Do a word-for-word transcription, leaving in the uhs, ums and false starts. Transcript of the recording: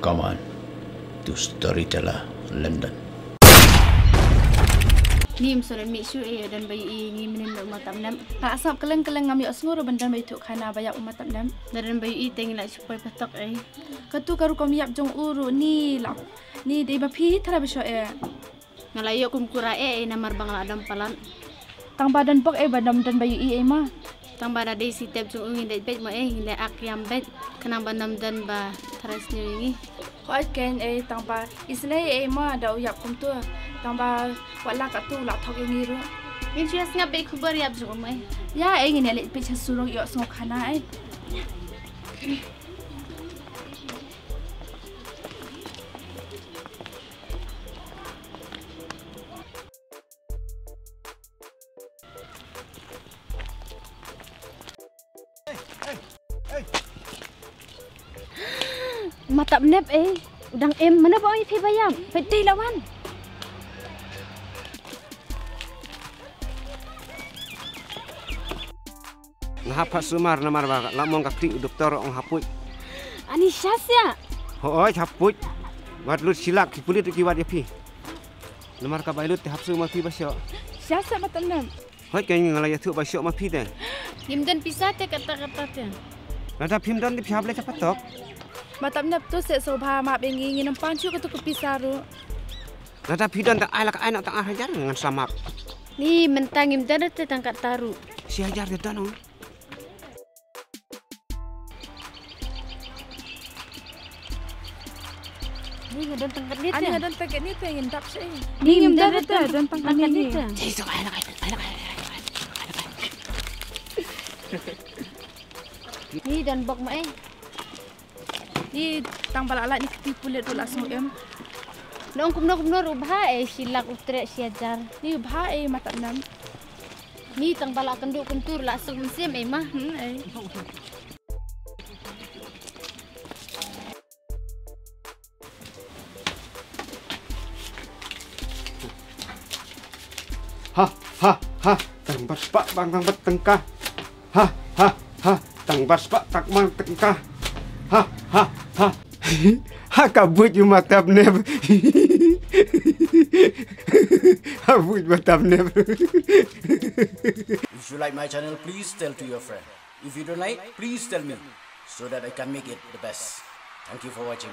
Come on to Storyteller London. Ni ym sngewdon mih shuh ïa u don ba ïohi ïa ngi mynnin u Matamnep. Nga sngap kylleng kylleng, ngam ïohsngew ruh ban don ba ïathuh khana ba ïap u Matamnep. Lada don ba ïohi te ngi lah shu poi patok ei. Katu ka rukom ïap jong u ruh ni lah. Ni dei ba phi tharai ba shu eh. Nga la ïoh kum kura eh, eh, namar ba nga la dom palat. Tang ba don bok eh, ba dom don ba ïohi eh ma. Tang ba da dei shi step jong u ngin dei beit mo eh, ngin dei ak ïam beit. Khnang ba ym don ba tharai sniew ïa ngi. Hooid keiñ eh, tang ba isynei eh ma da u ïap kumtu. Tang ba wat la katu la thok ïa ngi ruh. Ngin shu ïa sngap beit khubor ïap jong u mo eh. Ïa eh, ngin ïa leit beit sha surok ïohsngew khana eh. Matamnep eh, u dang im, mano ba ong ïa phi ba ïap, peit dei la wan. Nga hap pat sumar namar ba la mong ka kti u doktor ong hapuit. Ani sha sia. Hooid hapuit. Wat lut shi lak ki pulit ki wad ïa phi. Namar ka bai lut te hap sumar phi ba shoh. Sha sia Matamnep. Hooid ka ngi nga la ïathuh ba shoh ma phi te. Ngim don pisa te kata kata te. Lada phim don te phi hap leit sha patok. Matamnep to seh sngewbha map ïa ngi, ngin ym pan shuh katu ka pisa ruh. Lada phi don tang ai la ka ai noh tang ar hajar ngan sa map. Ni mynta ngim don te tang kata ruh. Shi hajar te don ong. Ni nga don tang katne te. Ani nga don tang katne te ngin dap sha. Ni ngim don te don tang katne te. Ni don bok ma eh. Ni tang ba la lait ni kti pulit ruh la sngew em. Nong kumno kumno ruh bha eh, shi lak u treh shi hajar. Ni bha eh Matamnep. Ni tang ba la kynduh kyntur la suk mynsiem eh ma. Hmm eh. Ha ha ha, tang ba spah bang tang ba tyngka. Ha ha ha, tang ba spah tang bang tyngka. Ha ha ha. Ha ka buit u Matamnep. Ha buit Matamnep. If you like my channel, please tell to your friend. If you don't like, please tell me so that I can make it the best. Thank you for watching.